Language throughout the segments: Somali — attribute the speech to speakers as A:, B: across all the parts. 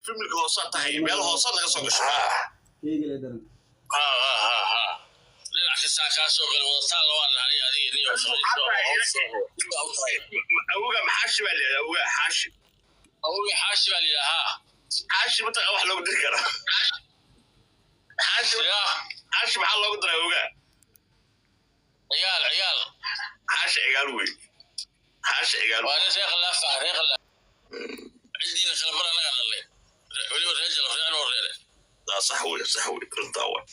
A: Family-ga hoosaa tahay, meel hoosaad naga soo gasho.
B: Ha ha ha ha, dhinac kastaa kaa soo galay, wadataanna waa nahay adiga niyo shaqayso.
A: Awoga Xaashi baa layidhahdaa, awoga Xaashi.
B: Awoga Xaashi baa layidhaha, ha.
A: Xaashi mataqa wax loogu diri karaa Xaashi?
B: Ya.
A: Xaashi maxaa loogu diraa awoga?
B: Cigaal, Cigaal.
A: Xaashi Cigaal wey, Xaashi Cigaal.
B: Waa nin reer Khilaafa ah, reer Khilaaf. Cidiina kala bar anaga dhalay, weliba reer Jalaf, reer Noor reere.
A: Sax wey, sax wey, runtaa way.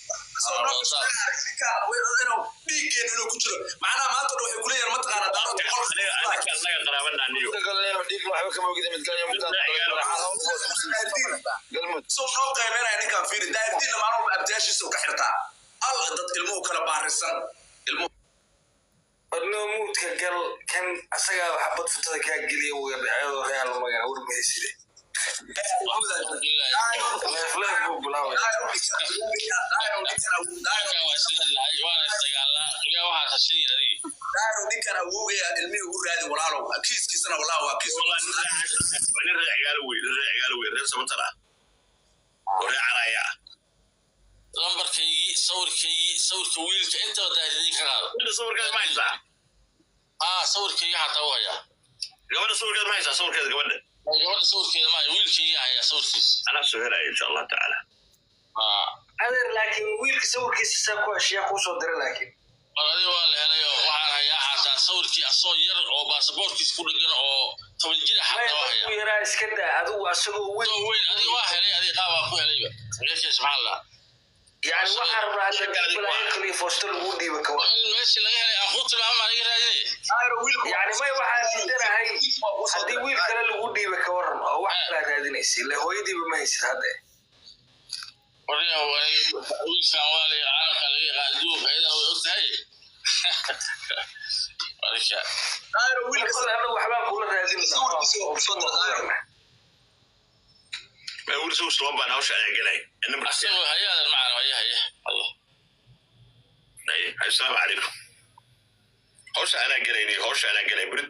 C: Dhiiggeena inuu ku jiro macnaha maanta dhan waxay kuleeyihin mataqaana Daarood.
A: Anaga qaraabanaa niyo.
D: Dhiig waxba kama ogida mid galyo. Galmud.
C: Soo noo qiimeynaya ninkan, fiiri. Daahirdiinna maalin walba abtiyaashiisa u ka xirtaa al dad ilmuhu kala baarisan ilmuhu.
D: Adnoo muudka gal kan asagaa xabad futada kaa geliya ayadoo real magan war mahayside. Leef leef buu bilaabaya.
B: Marka waa isleedahay, waana isdagaalnaa yaa waxaas hashiin adiga.
C: Daahiro, ninkan awowgaya ilmihii u raadi, walaalow. Kiiskiisana walaa waa kiis.
A: Nin reer Cigaal wey, nin reer Cigaal wey, reer Sabatar ah oo reer Caraya ah.
B: Lambarkaygii, sawirkaygii, sawirka wiilka intaba Daahirdiin ka qaado.
A: Gabadha sawirkeed ma haysaa?
B: Aa, sawirkayga xataa u hayaa.
A: Gabadha sawirkeed ma haysaa, sawirkeeda gabadha?
B: Gabadha sawirkeeda ma hayo, wiilkayga hayaa sawirkiisa.
A: Anaa soo helaya, insha Allah tacaala.
B: Aa.
D: Adeer, laakiin wiilka sawirkiisa saa ku heshiyaa kuu soo dira laakiin.
B: Mar adiga waa la helay oo waxaan hayaa xataa sawirkii asoo yar oo baasaboorkiisa ku dhegan oo 10 jira xataa waa
D: Maya,
B: hayaa.
D: Yaraa iska daa adigu asagoo weyn.
B: Asoo weyn adiga waa helay, adiga qaabaa ku helayba reerkiisa, maxaa la dhahaa?
D: Yani waxaan rabnaa hadda balaayo kaliya foosto lagu dhiiba ka war.
B: In meeshii laga helay aan kuu tilmaama aniga raadinaya.
D: Yani may, waxaan diidanahay haddii wiil kale lagu dhiiba ka waran oo wax kalaa raadinaysa, ile hooyadiiba ma haysid hadde.
B: Warniyo, wiilkan waa la caalamka laga yaqaan adduunka, ayadana way og tahay marka.
D: Kole annagu waxbaan kula raadinayna.
A: Wiil sawir loo baan hawsha ayaa gelay.
B: Asagoo hayaadan macana haya haya haya.
A: Assalaamu calaykum, hawsha anaa gelayni, hawsha anaa gelay berito.